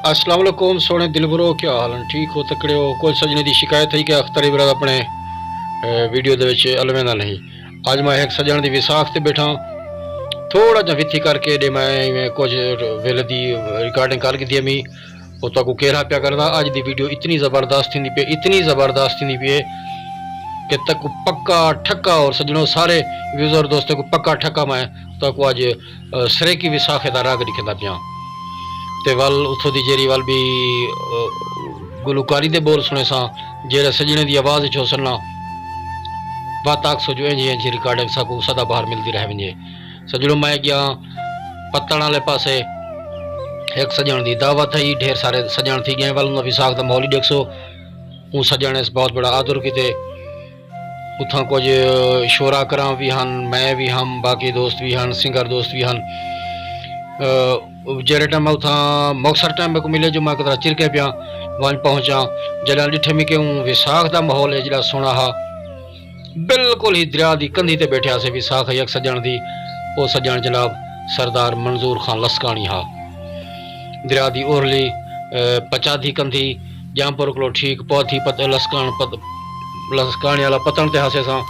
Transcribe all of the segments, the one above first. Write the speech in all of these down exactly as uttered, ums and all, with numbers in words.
السلام علیکم سوہݨے دلبرو، کیا حال ہن؟ ٹھیک ہو؟ تکڑے ہو؟ کجھ سڄݨیں دی شکایت ہئی کہ اختر ابراد اپݨے، اے، ویڈیو دے وچ الویندا نہیں۔ اڄ میں ہک سڄݨ دی وساخ تے ٻیٹھاں، تھوڑا جہا وتھی کر کے ݙے میں ایویں کجھ ویلے دی ریکارڈنگ کر گھدی ہے۔ میں او تہاکوں کیرھا پیا کردا۔ اڄ دی ویڈیو اتنی زبردست تھیندی پئی، اتنی زبردست تھیندی پئی ہے کہ تہاکوں پکا ٹھکا، اور سڄݨو سارے ویوزر دوستاں کوں پکا ٹھکا میں تہاکوں اڄ، اے، سرائیکی وساخے دا رنگ ݙکھیندا پیاں۔ تے ول اتھوں دی جیڑھی ول بھی، اے، گلوکاری دے ٻول سݨیساں، جیڑھے سڄݨیں دی آواز وچ ہوسن نا، وت آکھسو جو اینجھی اینجھی ریکارڈنگ ساکوں سدا بہار ملدی رہ ونڄے۔ سڄݨو میں ڳیا پتݨ والے پاسے، ہک سڄݨ دی دعوت ہئی، ڈھیر سارے سڄݨ تھی ڳئے، ول انہاں وساخ دا ماحول ہی ݙیکھسو۔ اوں سڄݨ اس بہت بڑا آدر کیتے۔ اتھاں کجھ شعراء کرام وی ہن، میں وی ہم، باقی دوست وی ہن، سنگر دوست وی ہن۔ اے، جیڑھے ٹائم میں اتھاں مکتسر ٹائم میکوں ملے جو میں کترا چرکے پیاں ونڄ پہنچاں، جݙاں ݙٹھے میں کہ اوں وساخ دا ماحول ہے جیڑھا سوہݨا ہا، بالکل ہی دریا دی کندھی تے ٻیٹھے ہاسے۔ وساخ ہئی ہک سڄݨ دی، او سڄݨ جناب سردار منظور خان لسکاݨی ہا۔ دریا دی اورلی، اے، پچادھی کندھی، ڄامپور کولو ٹھیک پوادھی پت-، لسکاݨ پت-، لسکاݨی والا پتݨ تے ہاسے ساں۔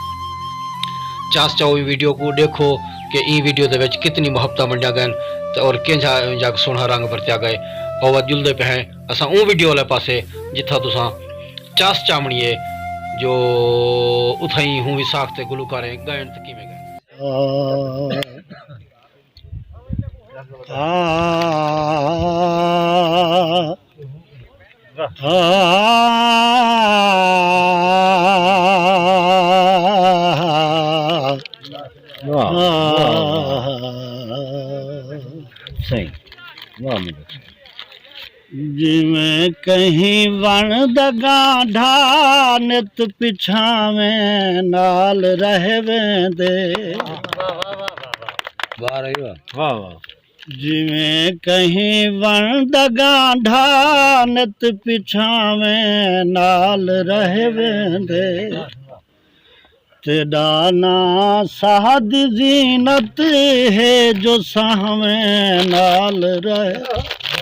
چس چاؤ ایں ویڈیو کوں ݙیکھو کہ ایں ویڈیو دے وچ کتنی محبتاں ونڈیاں ڳئن تے اور کینجھا جا سوہݨا رنگ ورتیا ڳئے۔ آؤ اڄ ڄلدے پئے ہیں اساں اوں ویڈیو والے پاسے، جتھاں تساں چس چاوݨی ہے جو اتھائیں ہوں وساخ تے گلوکاریں ڳئن تے کیویں ڳئن۔ آ، آ، واہ، واہ، واہ۔ سائیں، واہ میرا سائیں۔ جیویں کہیں وݨ دا ڳانڈھا نت پچھاویں نال رہ ویندے۔ واہ رہی واہ۔ واہ واہ۔ جیویں کہیں وݨ دا ڳانڈھا نت پچھاویں نال رہ ویندے۔ تیݙا ناں ساہ دی زینت ہے جو ساہویں نال رہ۔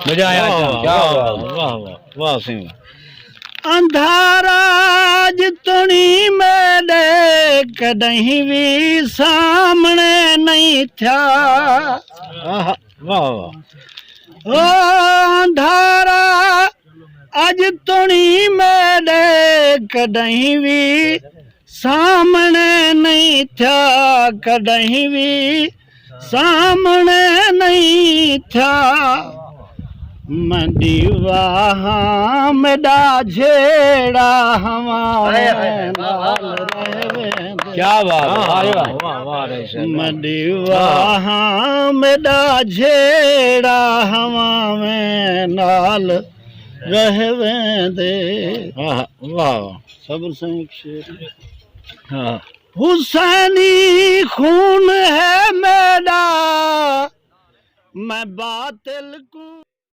مزہ آیا جان، کیا بات ہے۔ واہ، واہ، واہ، واہ سئیں۔ اندھارا اڄ تݨی میݙے کݙہیں وی سامݨے نہیں تھیا۔ آہا، واہ، واہ۔ او اندھارا اڄ تݨی میݙے کݙہیں وی سامݨے نہیں تھیا، کݙہیں وی سامݨے نہیں تھیا۔ میں ݙیوا ہاں میݙا جھیڑا ہواویں نال رہ ویندے۔ کیا بات ہے، واہ، واہ، واہ، واہ، واہ، رہی سر۔ میں ݙیوا ہاں میݙا جھیڑا ہواویں نال رہ ویندے۔ واہ، واہ۔ صبر سائیں، ہک شعر۔ ہاں۔ حسینی خون ہے میݙا، میں باطل کوں